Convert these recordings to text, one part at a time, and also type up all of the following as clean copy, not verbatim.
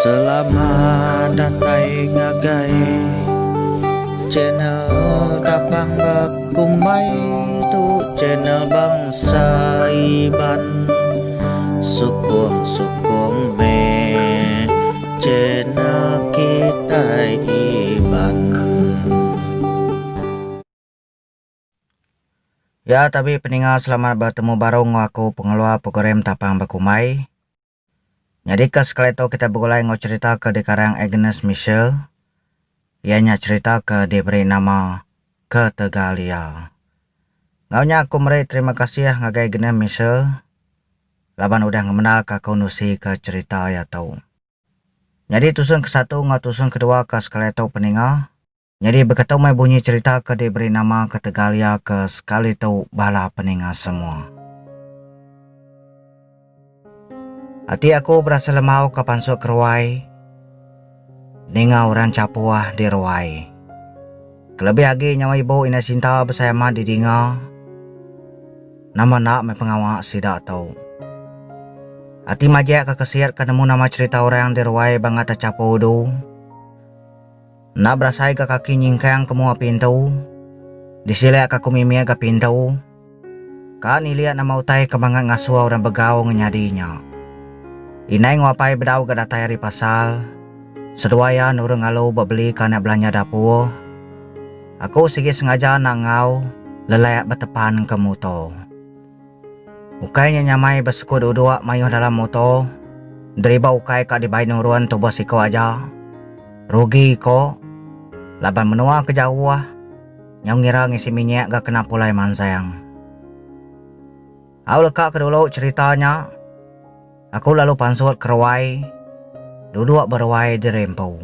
Selamat datai ngagai channel Tapang Bekumbai tu channel bangsa Iban sukung sukung meh channel kitai Iban. Ya tabi peninga selamat betemu baru enggau aku pengeluar program Tapang Bekumbai. Nyadi ke sekali tu kitai begulai enggau cherita ke dikarang Agnes Michelle iya nya cherita ke diberi nama Ketegal Iya. Enggau nya aku meri terima kasih ngagai Agnes Michelle laban udah ngemendarka aku nusi ke cherita iya tu. Nyadi tusun kesatu enggau tusun kedua ke sekali tu peninga. Nyadi beketu meh bunyi cherita ke diberi nama ketegal iya ke sekali tu bala peninga semua. Ati aku berasa lemau ke pansut ke ruai ninga orang chapuh di ruai. Kelebih agi nyawa ibu indai Sinta besai amat didinga. Nama enda meh pengawa sida tu. Ati majak ke kesit ke nemu nama cherita orang di ruai bangat techapu udu. Enda berasai ga kaki nyingkang ke mua pintu. Disilak ka aku mimit ga pintu. Ka nilik nama utai ke bangat ngasuh orang begau ngenyadi nya. Indai enggau apai bedau ga datai ari pasar. Seduai iya nurun ngalu bebeli ke anak belanja dapur. Aku sigi sengaja enda enggau lelak betepan ke muto. Ukai nya nyamai besekut duduk mayuh dalam moto, deriba ukai ka dibai nurun tubuh siko aja. Rugi ko, laban menua ke jauh, nyau ngira ngisi minyak ga kena pulai mansang. Au leka ke dulu cherita nya, aku lalu pansut ke ruai, duduk beruai diri empu.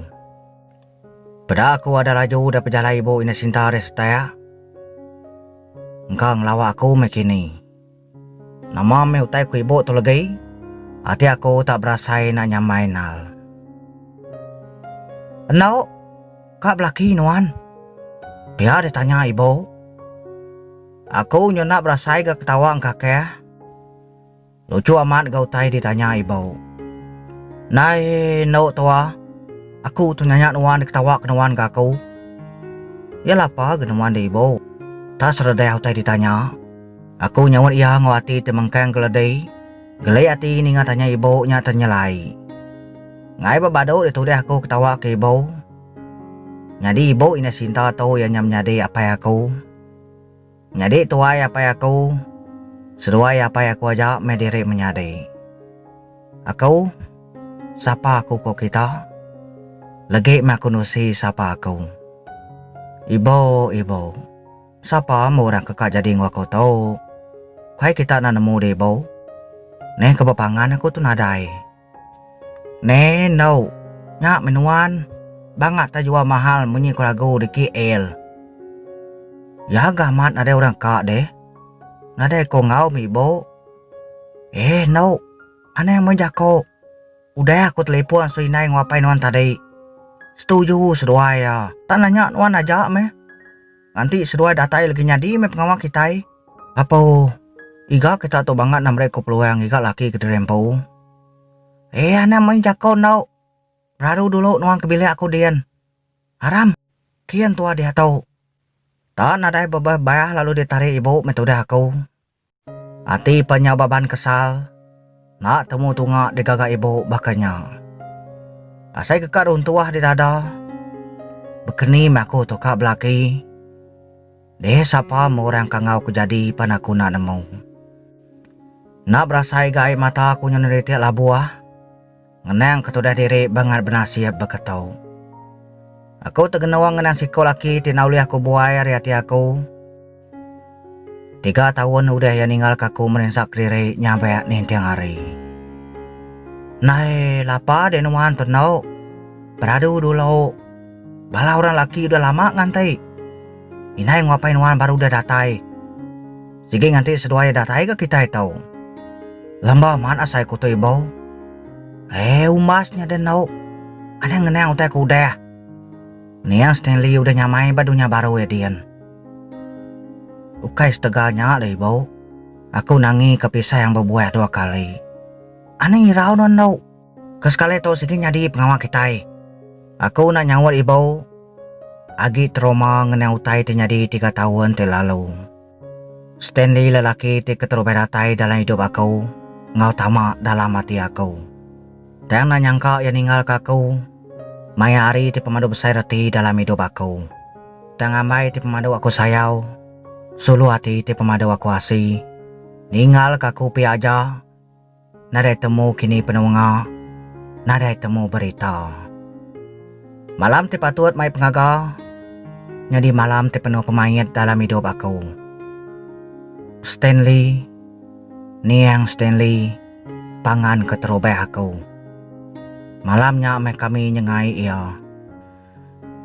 Peda aku ada laju da pejalai ibu Ina Sinta ari setak. Engka ngelawa aku meh kini. Nama meh utai ku ibu tu legi, ati aku tak berasai enda nyamai nal. Endo, ka belaki nuan? Pia ditanya ibu. Aku nyu enda berasai ga ketawa engkakah. Lucu amat ga utai ditanya ibu. Ndai endo tua, aku tu nanya nuan diketawa ke nuan ga aku. Iya lapa ga nuan deh ibu. Tak seredah utai ditanya. Aku nyaut iya enggau ati ti mengkang geledi. Geli ati ninga tanya ibu nya te nyelai. Ngai ba badu ditudih aku ketawa ke ibu. Nyadi ibu indai Sinta tu iya nya menyadi apai aku. Nyadi tuai apai aku, seduai apai aku aja meh diri menyadi. Aku, sapa aku ko kita? Legi meh aku nusi sapa aku. Ibo, ibo, sapa meh orang ke ka jadi enggau aku tu? Kai kita enda nemu deh ibo. Neh ke bepangan aku tu nadai. Neh endo, nya meh nuan. Bangat ta jual mahal munyi ku lagu di KL. Ya ga amat nadai orang ka deh. Nadai ko enggau meh ibu. Eh endo, anang meh jako. Udah aku telipon su indai enggau apai nuan tadi. Setuju seduai iya. Tak nanya nuan aja meh. Nganti seduai datai legi nyadi meh pengawa kitai. Apo, iga kita tu bangat enda meri ku peluang iga laki ke diri empu. Eh anang meh jako endo. Beraru dulu nuan ke bilik aku din. Aram, kin tua diatu. Tak nadai bebah-bah lalu ditarik ibu meh tudah aku. Ati pan nyau baban kesal, enda temu tunga digaga ibu baka nya. Asai ke ka runtuh di dada, bekeni meh aku tu ka belaki. Deh sapa meh orang ka enggau ku jadi pan aku enda nemu. Enda berasai ga ai mata aku nyau neritik labuh, ngenang ke tudah diri bangat benasib baka tu. Aku tegenung ngenang siku laki ti enda ulih aku buai ari ati aku. Tiga taun udah iya ninggalka aku merinsa kediri nyabak ninting hari. Ndai lapa deh nuan tu endo. Beradu dulu. Bala orang laki udah lama nganti. Indai enggau apai nuan baru udah datai. Sigi nganti seduai iya datai ga kitai tu. Lamba amat asai ku tu ibu. Eh umbas nya deh endo. Anang ngenang utai ke udah. Niang Stanley udah nyamai ba dunya baru iya din. Ukai setegal nya deh ibu. Aku nangi ke pisang bebuah dua kali. Anang irau nuan endu. Ke sekali tu sigi nyadi pengawa kitai. Aku enda nyaut ibu agi trauma ngenang utai ti nyadi tiga taun ti lalu. Stanley lelaki ti keterubah datai dalam idup aku enggau tama dalam ati aku. Tang enda nyangka iya ninggalka aku maya hari ti pemadu besai reti dalam idup aku. Tang ambai ti pemadu aku sayau, sulu ati ti pemadu aku asi, ninggalka aku pia aja, nadai temu kini penunga, nadai temu berita. Malam ti patut mai pengaga, nyadi malam ti penuh pemait dalam idup aku. Stanley, niang Stanley, pangan keterubah aku. Malam nya meh kami nyengai iya.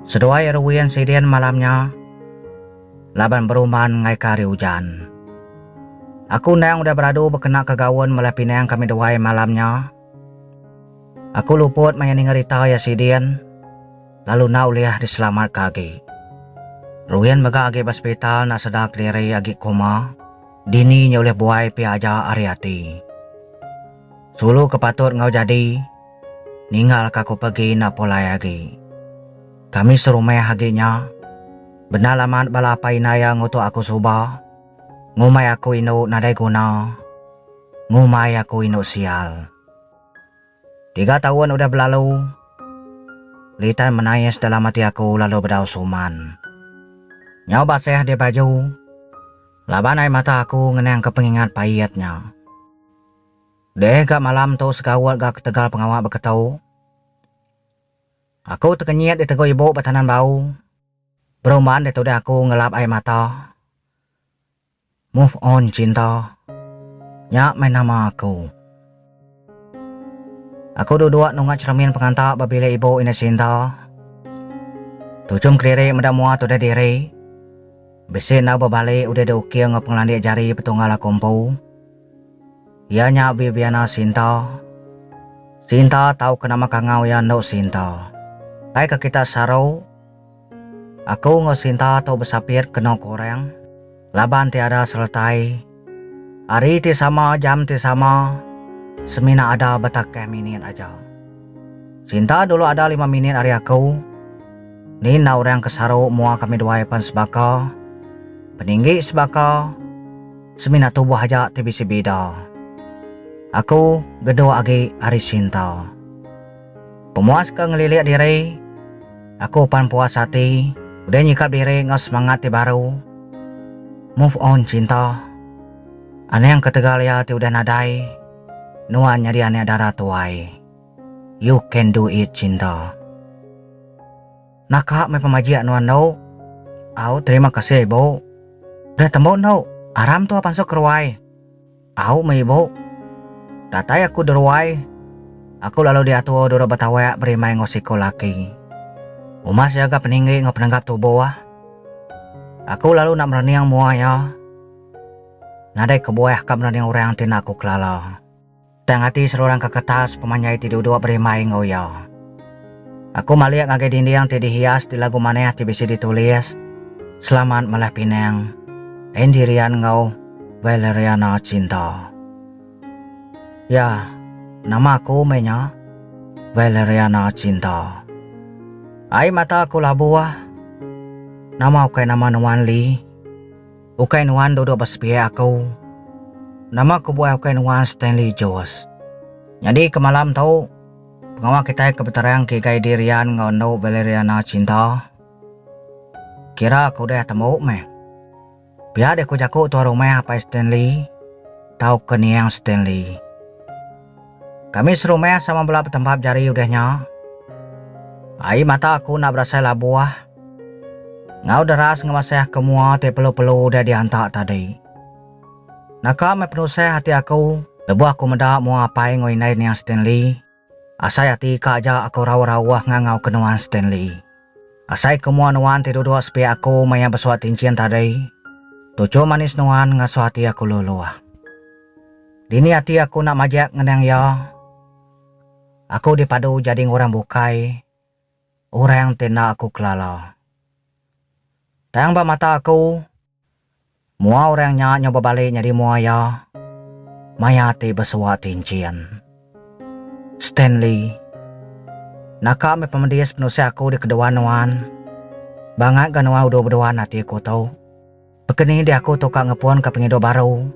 Seduai Erwin sidin malam nya laban berumban ngaika hari ujan. Aku endang udah beradu bekenaka gaun melah pinang kami duai malam nya. Aku luput maya ninga rita iya sidin lalu enda ulih diselamatka agi. Ruin mega agi ba sepital enda sedar kediri agi koma dini nya ulih buai pia aja ari ati. Sulu ke patut enggau jadi. Ninggal ka aku pegi enda pulai agi. Kami serumah agi nya. Bendar amat bala apai indai iya ngutuk aku suba. Ngumbai aku indu nadai guna. Ngumbai aku indu sial. Tiga taun udah belalu, litan menais dalam ati aku lalu bedau suman. Nyau basah deh baju, laban ai mata aku ngenangka pengingat pait nya. Deh ga malam tu segaut ga ketegal pengawa beketu. Aku tekenyit ditegu ibu ba tanan bau. Berumban deh tudah aku ngelap ai mata. Move on cinta. Nya meh nama aku. Aku duduk nunga cheremin penganta ba bilik ibu indai Sinta. Tuchum kediri meda mua tudah diri. Bisi enggau bebali udah diukir enggau pengelandik jari petunggal aku empu. Iya nya Viviana Sinta. Sinta tauka nama kangau iya endu Sinta. Ai ke kita saru, aku enggau Sinta tu besapit kenu ku orang laban ti ada seretai. Hari ti sama jam ti sama semina ada betakah minit aja. Sinta dulu ada lima minit ari aku. Ni enda orang ke saru mua kami duai pan sebaka, peninggi sebaka. Semina tubuh aja ti bisi bida. Aku geduk agi ari Sinta. Pemuas ke ngelilik diri, aku pan puas ati udah nyikap diri enggau semangat ti baru. Move on Cinta. Anang ketegal iya ti udah nadai, nuan nyadi anak dara tuai. You can do it Cinta. Naka meh pemajik nuan endu. Au terima kasih ibu. Udah tembu endu, aram tua pansut ke ruai. Au meh ibu. Datai aku deruai, aku lalu diatur duduk betawak berimbai enggau siku laki. Umas iya ga peninggi enggau penegap tubuh. Aku lalu enda merening mua iya. Nadai kebuah ka merening orang ti enda aku kelala. Tang ati seruran keketas pemanjai ti duduk berimbai enggau iya. Aku malik ngagai dinding ti dihias ti lagu manah ti bisi ditulis, Selamat Melah Pinang, Andy Rian enggau Valeriana Cinta. Ya, nama aku meh nya, Valeriana Cinta. Ai mata aku labuh, nama ukai nama nuan Lee. Ukai nuan duduk ba sepiak aku. Nama kebuah ukai nuan Stanley Jos. Nyadi ke malam tu, pengawa kitai ke beterang ke igai Dirian enggau endu Valeriana Cinta. Kira ke udah tembu meh. Pia deh ku jaku tuan rumah apai Stanley tauka niang Stanley. Kami serumah sama bela betempap jari udah nya. Ai mata aku enda berasai labuh. Enggau deras ngemasah ke mua ti pelu-pelu udah dianta tadi. Naka meh penusah ati aku lebuh aku meda mua apai enggau indai niang Stanley. Asai ati ka aja aku rauh-rauh ngangau ke nuan Stanley. Asai ke mua nuan ti duduk sepiak aku maya besuak tinchin tadi. Tuchum manis nuan ngasuh ati aku luluh. Dini ati aku enda majak ngenang iya. Aku dipadu jadi orang bukai, orang ti enda aku kelala. Tang ba mata aku, mua orang nya nyau bebali nyadi mua iya maya ti besua tinchin. Stanley. Naka meh pemedis penusah aku dikeduan nuan. Bangat ga nuan udu beduan ati aku tu. Bekeni dih aku tu ka ngepun ka pengidup baru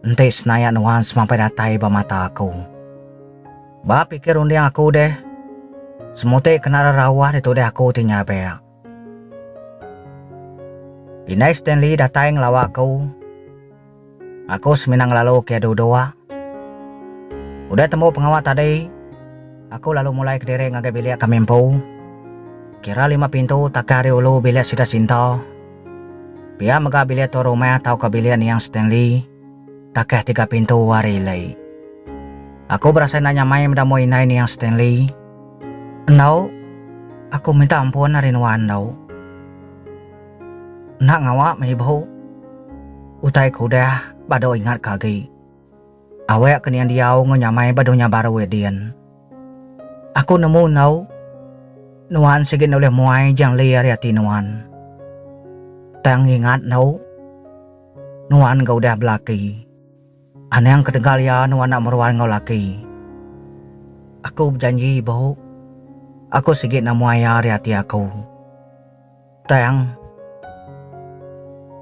enti senaya nuan semampai datai ba mata aku. Ba pikir runding aku deh, semuti kena rerauh ditu deh aku ti nyabek. Indai Stanley datai ngelawa aku. Aku semina ngelalu ke duduk. Udah tembu pengawa tadi, aku lalu mulai kediri ngagai bilik kami empu. Kira lima pintu takah ari ulu bilik sida Sinta. Pia mega bilik tuan rumah tauka bilik niang Stanley takah tiga pintu ari ili. Aku berasai enda nyamai meda mua indai niang Stanley. Endu, aku minta ampun ari nuan endu. Enda ngawa meh ibu. Utai ke udah badu ingat ke agi. Awek ke niang diau enggau nyamai ba dunya baru iya din. Aku nemu enggau nuan sigi enda ulih muai Jang Lee ari ati nuan. Tang ingat enggau nuan ga udah belaki. Anang ketegal iya nuan enda meruan enggau laki. Aku bejanji ibu, aku sigi enda muai iya ari ati aku. Tang.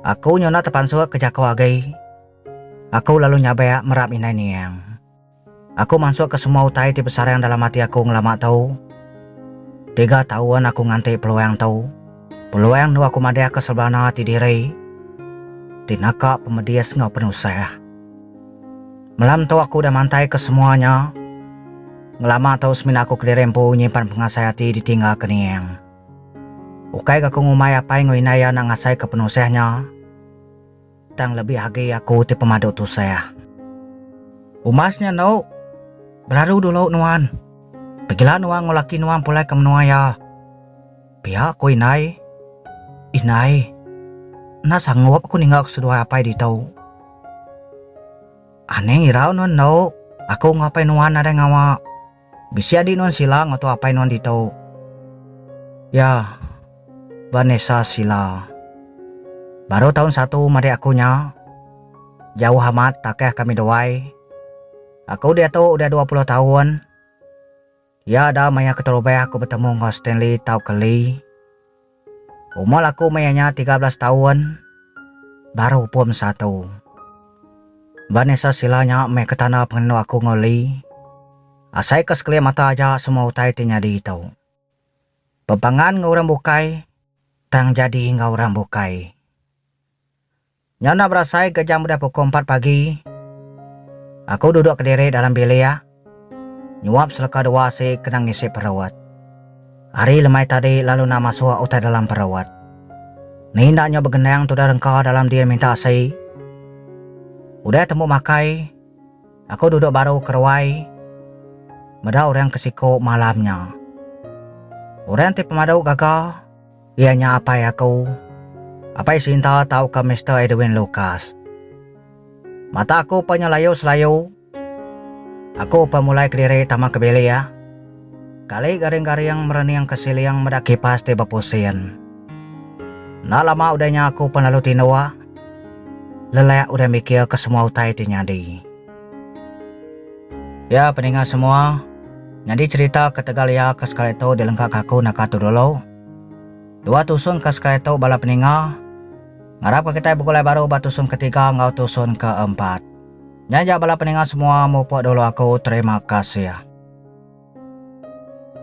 Aku nyau enda tepansut ke jaku agi. Aku lalu nyabak merap indai niang. Aku mansut ke semua utai ti besarang dalam ati aku ngelama tu. Tiga taun aku nganti peluang tu. Peluang endur aku madah ke sebana ati diri ti naka pemedis enggau penusah. Melam tu aku udah mantai ke semua nya. Ngelama tu semina aku kediri empu nyimpan pengasai ati ditinggal ke niang. Ukai ga aku ngumbai apai enggau indai iya enda ngasaika penusah nya, tang lebih agi aku ti pemadu tusah. Umbas nya endo, belalu dulu nuan. Pegila nuan enggau laki nuan pulai ke menua iya. Pia ku indai. Indai, enda sanggup aku ninggalka seduai apai ditu. Aning irau nuan endo, aku enggau apai nuan nadai ngawa. Bisi adi nuan sila enggau tu apai nuan ditu. Ya, Vanessa Sila. Baru taun satu madik aku nya. Jauh amat takah kami duai. Aku diatu udah 20 taun. Iya ada maya keterubah aku betemu enggau Stanley tauka Lee. Umur aku maya nya 13 taun, baru pom satu. Vanessa Sila nya meh ke tanda pengerindu aku enggau Lee. Asai ke sekelip mata aja semua utai ti nyadi tu. Bepangan enggau orang bukai tang jadi enggau orang bukai. Nyau enda berasai ga jam udah pukul empat pagi, aku duduk kediri dalam bilik nyuap seleka dua asi kena ngisi perut. Ari lemai tadi lalu enda masuk utai dalam perut. Ni enda nyau begendang tudah rengka dalam din minta asi. Udah tembu makai, aku duduk baru ke ruai meda orang ke siku malam nya. Orang ti pemadu gaga. Iya nya apai aku, Apai Sinta tauka Mister Edwin Lucas. Mata aku pa nya layu-selayu. Aku pa mulai kediri tama ke bilik. Kali garing-garing merening ke siling meda kipas ti bepusin. Enda lama udah nya aku pan lalu tinduk. Lelak udah mikir ke semua utai ti nyadi. Ya peninga semua, nyadi cherita ketegal iya ke sekali tu dilengka ke aku naka tu dulu. Dua tusun ke sekali tu bala peninga, ngarap ke kitai begulai baru ba tusun ketiga enggau tusun keempat. Nya aja bala peninga semua mupuk dulu aku terima kasih.